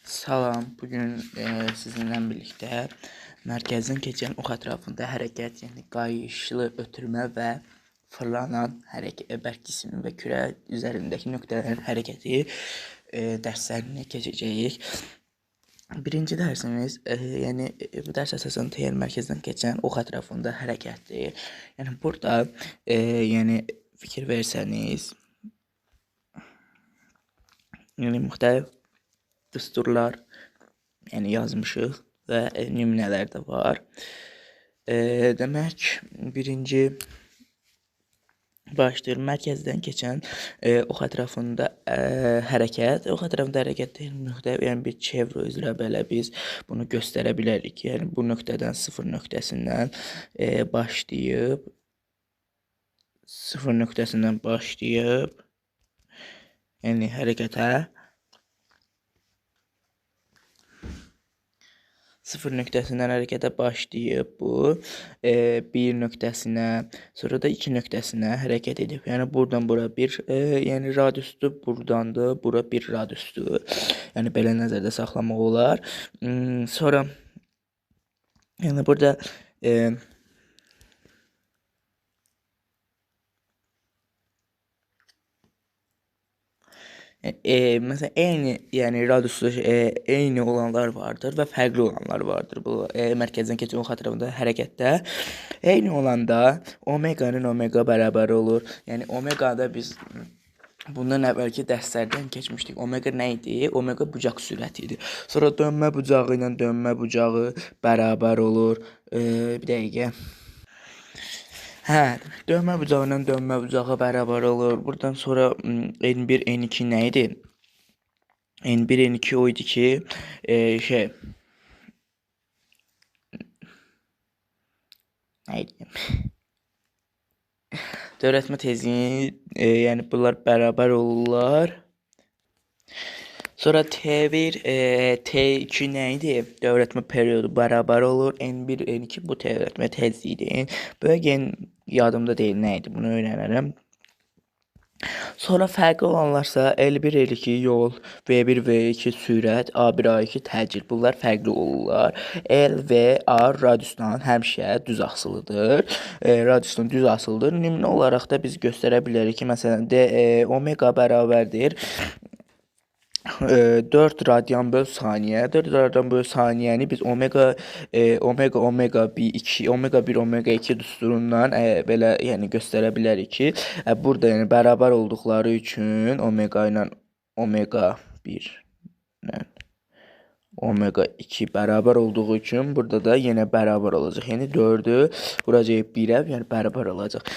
Salam, bugün sizinlə birlikdə mərkəzdən keçən ox ətrafında hərəkət, yəni qayışlı ötürmə və fırlanan hərəkət, bərk cismin və kürə üzərindəki nöqtələrin hərəkəti dərslərini keçəcəyik. Birinci dərsimiz, yəni bu dərs əsasən yəni mərkəzdən keçən ox ətrafında hərəkətdir. Yəni burada, yəni fikir versəniz, yəni müxtəlif düsturlar, yəni yazmışıq və nümunələr də var. Demək, birinci başlayır. Mərkəzdən keçən ox ətrafında hərəkət. Ox ətrafında hərəkət müxtəlif, yəni bir çevrə üzrə belə biz bunu göstərə bilərik. Yəni bu nöqtədən, sıfır nöqtəsindən başlayıb, sıfır nöqtəsindən başlayıb, yəni hərəkətə sıfır nöqtəsindən hərəkətə başlayıb bu 1 nöqtəsinə, sonra da 2 nöqtəsinə hərəkət edib. Yəni buradan bura bir, yəni radiusdur, buradandır, bura bir radiusdur. Yəni belə nəzərdə saxlamaq olar. Sonra yəni burada məsələn, eyni, yəni radiusu eyni olanlar vardır və fərqli olanlar vardır bu mərkəzdən keçən ox ətrafında hərəkətdə. Eyni olanda omeqanın omega bərabər olur. Yəni omegada biz bundan əvvəlki dərslərdən keçmişdik. Omega nə idi? Omega bucaq sürəti idi. Sonra dönmə bucağı ilə dönmə bucağı bərabər olur. Bir dəqiqə. Hə, dönmə bucağı ilə dönmə bucağı bərabər olur. Buradan sonra N1, N2 nə idi? N1, N2 o idi ki, nə idi? Dövrətmə tezliyi, yəni bunlar bərabər olurlar. Sonra T1, T2 nə idi? Dövrətmə periodu bərabər olur. N1, N2 bu dövrətmə tezliyidir. Böyük N yadımda deyil nə idi, bunu öyrənərəm. Sonra fərqli olanlarsa L1, L2 yol, V1, V2 sürət, A1, A2 təcil. Bunlar fərqli olurlar. L, V, A radiusdan həmişə düz asılıdır. Radiusdan düz asılıdır. Nümunə olaraq da biz göstərə bilərik ki, məsələn, D, omega bərabərdir 4 radian böl saniyə. 4 radian böl saniyəni biz omega omega omega 2 omega 1 omega 2 düsturundan belə yəni göstərə bilərik ki, burada yəni bərabər olduqları üçün omega ilə omega 1 ilə omega 2 bərabər olduğu üçün burada da yenə bərabər olacaq. Yəni 4-ü vuracaq 1-ə, yəni bərabər olacaq.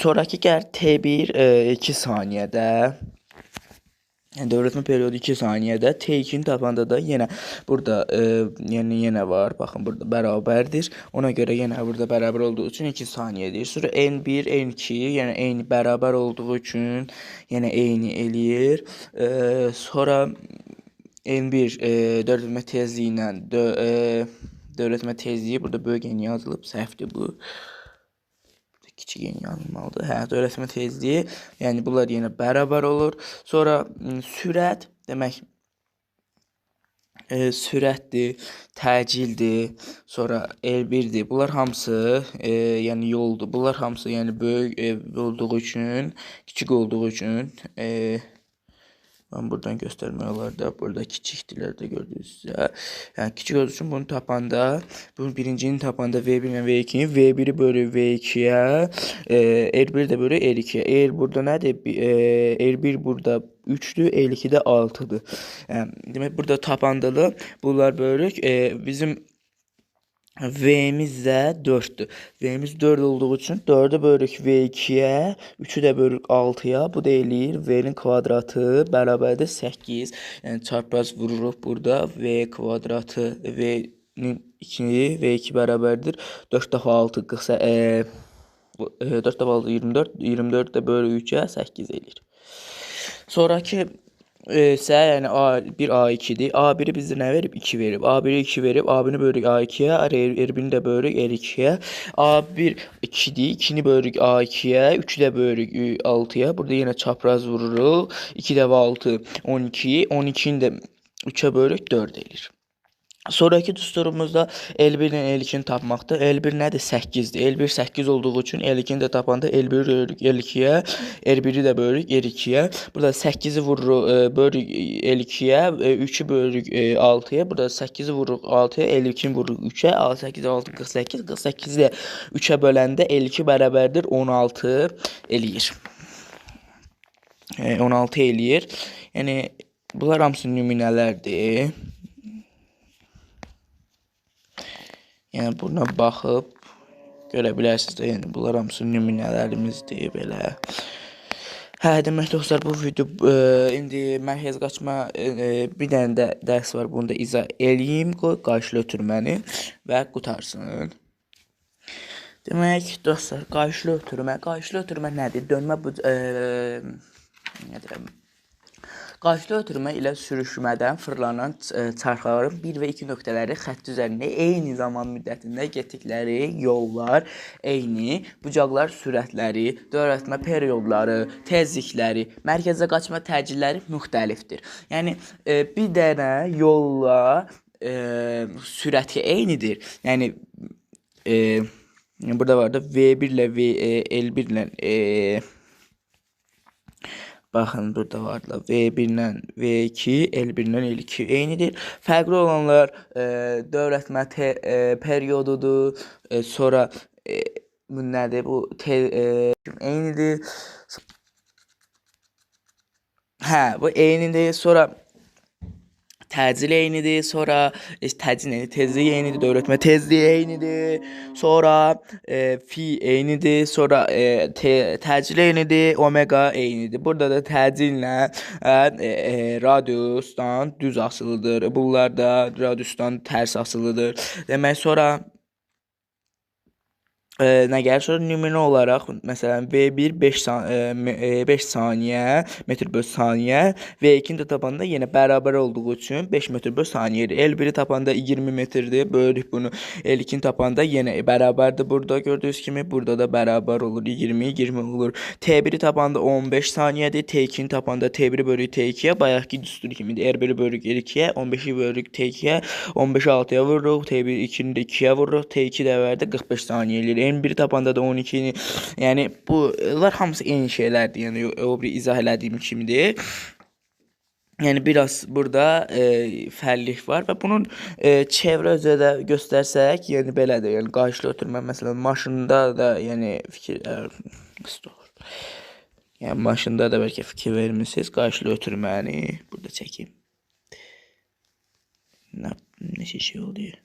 Sonrakı gəlir T1 2 saniyədə. Yəni dövrətmə periodu 2 saniyədə, T2-ni tapanda da yenə burada yəni yenə var. Baxın burada bərabərdir. Ona görə yenə burada bərabər olduğu üçün 2 saniyədir. Sonra N1, N2, yəni eyni bərabər olduğu üçün yenə eyni eləyir. Sonra N1 dövrətmə tezliyi ilə dövrətmə tezliyi burada böyük N yazılıb, səhvdir bu. Kiçik N yazılmalıdır. Hə, dövrətmə tezliyi, yəni bunlar yenə bərabər olur. Sonra sürət, demək, sürətdir, təcildir, sonra L1-dir. Bunlar hamısı, yəni yoldur. Bunlar hamısı, yəni böyük olduğu üçün, kiçik olduğu üçün, mən buradan göstərmək olar da, burada kiçikdirlər də gördüyünüzdə. Yəni kiçik olduğu üçün bunu tapanda, bunun birincini tapanda V1 ilə V2-ni, V1-i bölür V2-yə, R1 də bölür R2-yə. R burada nədir? R1 burada 3-dür, L2 də 6-dır. Yəni, demək, burada tapanda da bunlar bölürük. Bizim V-miz də 4-dür. V-miz 4 olduğu üçün 4-ü bölürük V2-yə, 3-ü də bölürük 6-ya. Bu da eləyir V-nin kvadratı bərabərdir 8. Yəni çarpraz vururuq burada. V kvadratı, V-nin 2, V2 bərabərdir 4 dəfə 6, 4 dəfə 6, 24. 24 də bölürük 3-ə, 8 eləyir. Sonrakı isə, yəni A1, A2-dir. A1-i bizə nə verib? 2 verib. A1-i 2 verib. A1-i bölürük A2-yə, R1-ni də bölürük R2-yə. A1 2-dir. 2-ni bölürük A2-yə, 3-ü də bölürük 6-ya. Burada yenə çapraz vururuq. 2 dəfə 6, 12. 12-ni də 3-ə bölürük, 4 eləyir. Sonraki düsturumuzda L1 ilə L2-ni tapmaqdır. L1 nədir? 8-dir. L1 8 olduğu üçün L2-ni də tapanda L1-i bölürük L2-yə, R1-i də bölürük R2-yə. Burada 8-i vururuq, bölürük L2-yə, 3-ü bölürük 6-ya. Burada 8-i vururuq 6-ya, L2-ni vururuq 3-ə. 6, 8, 6, 48. 48-i də 3-ə böləndə L2 bərabərdir 16 eləyir. 16 eləyir. Yəni, bunlar hamısı nümunələrdir. Yəni, buna baxıb görə bilərsiniz də, yəni, bunlar hamısı nümunələrimizdir, belə. Hə, demək, dostlar, bu video, indi mərkəz qaçma bir dənə də dərs var, bunu da izah eləyim, qoy, qarşılı ötürməni və qutarsın. Demək, dostlar, qarşılı ötürmə, qarşılı ötürmə nədir? Dönmə bu, nədir? Qarşılı ötürmə ilə sürüşmədən fırlanan çarxların 1 və 2 nöqtələri xətt üzərində eyni zaman müddətində getdikləri yollar eyni, bucaqlar sürətləri, dövrətmə periodları, tezlikləri, mərkəzə qaçma təcilləri müxtəlifdir. Yəni, bir dənə yolla sürəti eynidir. Yəni, burada var da V1 ilə L1 ilə baxın, burada var da V1 ilə V2, L1 ilə L2 eynidir. Fərqli olanlar dövrətmə periodudur, sonra bu nədir? Bu eynidir. Hə, bu eynidir. Sonra təcil eynidir, sonra təcil eynidir, tezlik eynidir, dövrətmə tezliyi eynidir, sonra fi eynidir, sonra təcil eynidir, omega eynidir. Burada da təcillə radiusdan düz asılıdır, bunlar da radiusdan tərs asılıdır. Demək, sonra nə gəlir? Sonra nümunə olaraq, məsələn, V1 5 saniyə, metr böl saniyə, V2-ni də tapanda yenə bərabər olduğu üçün 5 metr böl saniyədir. L1-i tapanda 20 metrdir, bölürük bunu. L2-ni tapanda yenə bərabərdir burada, gördüyünüz kimi, burada da bərabər olur, 20, 20 olur. T1-i tapanda 15 saniyədir, T2-ni tapanda T1-i bölürük T2-yə, bayaqki düstur kimidir. R1-i bölürük R2-yə, 15-i bölürük T2-yə, 15-i 6-ya vururuq, T1 2-ni də 2-yə vururuq, T2 də verdi 45 saniyə eləyir. M1 tapanda da 12-ni, yəni bunlar hamısı eyni şeylərdir, yəni o bir izah elədiyim kimidir. Yəni biraz burada fərqlilik var və bunun çevrə üzrə də göstərsək, yəni belədir, yəni qarşılı ötürmə, məsələn, maşında da, yəni fikir, yəni maşında da bəlkə fikir vermişsiniz, qarşılı ötürməni burada çəkeyim. Nə şey oluyor?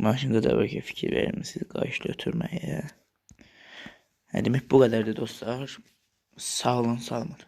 Maşında da bəlkə fikir vermişsiniz qarşılı ötürməyə. Hə, demək bu qədərdir dostlar. Sağ olun, salamat.